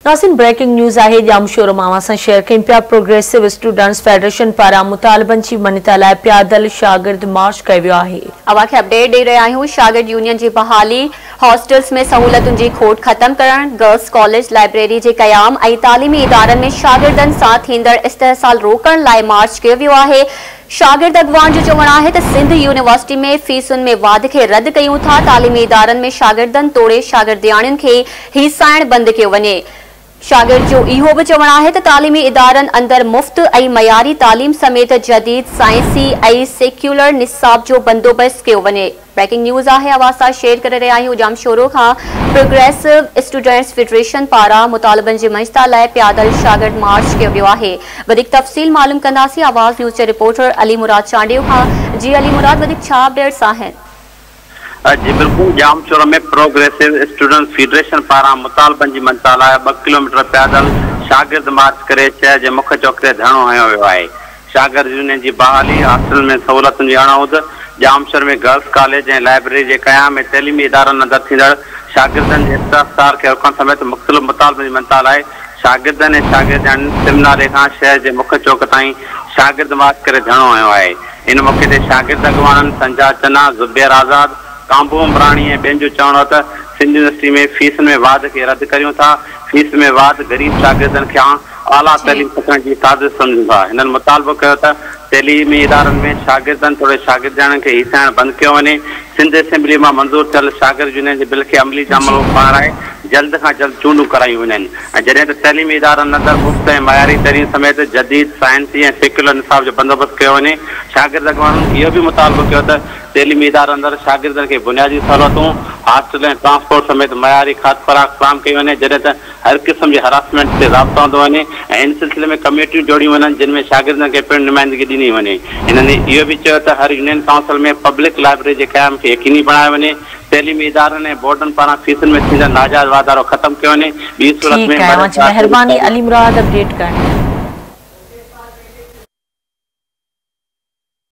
ناظرين breaking news آهي ڄامشورو مان اوهان سان شيئر ڪيون پيا پروگريسو اسٽوڊنٽس فيڊريشن پاران مطالبن جي مڃتا لاء پيادل شاگرد مارچ ڪيو ويو آهي. اوهان کي اپڊيٽ ڏئي رهيا آهيون شاگرد يونين جي بحالي، هاسٽلز ۾ سهولتن جي کوٽ ختم ڪرڻ، گرلز ڪاليج لائبريري جي قيام ۽ تعليمي ادارن ۾ شاگردن سان ٿيندڙ استحصال روڪڻ لاء مارچ ڪيو ويو آهي. شاگرد اڳواڻ جو چوڻ آهي ته سنڌ يونيورسٽي ۾ فيسن ۾ واڌ کي رد ڪيون ٿا، تعليمي ادارن ۾ شاگردن توڙي شاگردياڻين کي هيسائڻ بند ڪيو وڃي. شاگرد جو اهو به چوڻ آهي ته تعليمي ادارن اندر مفت ۽ معياري تعليم سميت جديد سائنسي ۽ سيڪيولر نصاب جو بندوبست ڪيو وڃي. بريڪنگ نيوز آهي اوهان سان شيئر ڪري رهيا آهيون ڄامشورو کان پروگريسو اسٽوڊنٽس فيڊريشن پاران مطالبن جي مڃتا لاء پيادل شاگرد مارچ ڪيو ويو آهي وڌيڪ تفصيل معلوم ڪنداسين آواز نيوز جي رپورٽر علي مراد چانڊيو کان جي علي مراد وڌيڪ ڇا اپڊيٽس آهن. جي بلڪل ڄامشورو ۾ پروگريسو اسٽوڊنٽس فيڊريشن پاران مطالبن جي مڃتا لاء ٻه ڪلوميٽر پيادل شاگرد مارچ ڪري شهر جي مک چوڪ تي ڌرڻو هنيو ويو آهي. شاگرد يونين جي بحالي، هاسٽلن ۾ سهولتن جي اڻهوند، ڄامشورو ۾ گرلس ڪاليج ۽ لائبريري جي قيام ۽ تعليمي ادارن اندر ٿيندڙ شاگردن جي استحصال کي روڪڻ سميت مختلف مطالبن جي مڃتا لاء شاگردن ۽ شاگردياڻين سم نالي کان شهر جي مک چوڪ تائين شاگرد مارچ ڪري ڌرڻو هنيو آهي. ان موقعي تي شاگرد اڳواڻن سنجها چنا، زبير آزاد، ڪانڀو عمراڻي ۽ ٻين جو چوڻ هو ته سنڌ يونيورسٽي ۾ فيسن ۾ واڌ کي رد ڪريون ٿا، فيس ۾ واڌ غريب شاگردن کان اعليٰ تعليم کسڻ جي سازش سمجهون ٿا. هنن مطالبو ڪيو ته تعليمي ادارن ۾ شاگردن توڙي شاگردياڻين کي هيسائڻ بند ڪيو وڃي، سنڌ اسيمبلي مان منظور ٿيل شاگرد يونين جي بل کي عملي جامو پهرائي جلد کان جلد چونڊون ڪرايون وڃن ۽ جڏهن ته تعليمي ادارن اندر مفت ۽ معياري تعليم سميت جديد سائنسي ۽ سيڪيولر نصاب جو بندوبست ڪيو وڃي. شاگرد اڳواڻن اهو به مطالبو ڪيو ته تعليمي ادارن اندر شاگردن کي بنيادي سهولتون، هاسٽل ۽ ٽرانسپورٽ سميت معياري کاڌ خوراڪ فراهم ڪئي وڃي جڏهن ته هر قسم جي هراسمينٽ تي ضابطو آندو وڃي ۽ ان سلسلي ۾ ڪميٽيون جوڙيون وڃن جن ۾ شاگردن کي پڻ نمائندگي ڏني وڃي. هنن اهو به چيو ته هر يونين ڪائونسل ۾ پبلڪ لائبريري جي قيام کي يقيني بڻايو وڃي، تعليمي ادارن ۽ بورڊن پاران فيسن ۾ ٿيندڙ ناجائز واڌارو ختم ڪيو وڃي، ٻي صورت ٺيڪ ۾ آهي اوهان جي مهرباني مهرباني علي مراد اپڊيٽ ڪرڻ لاء.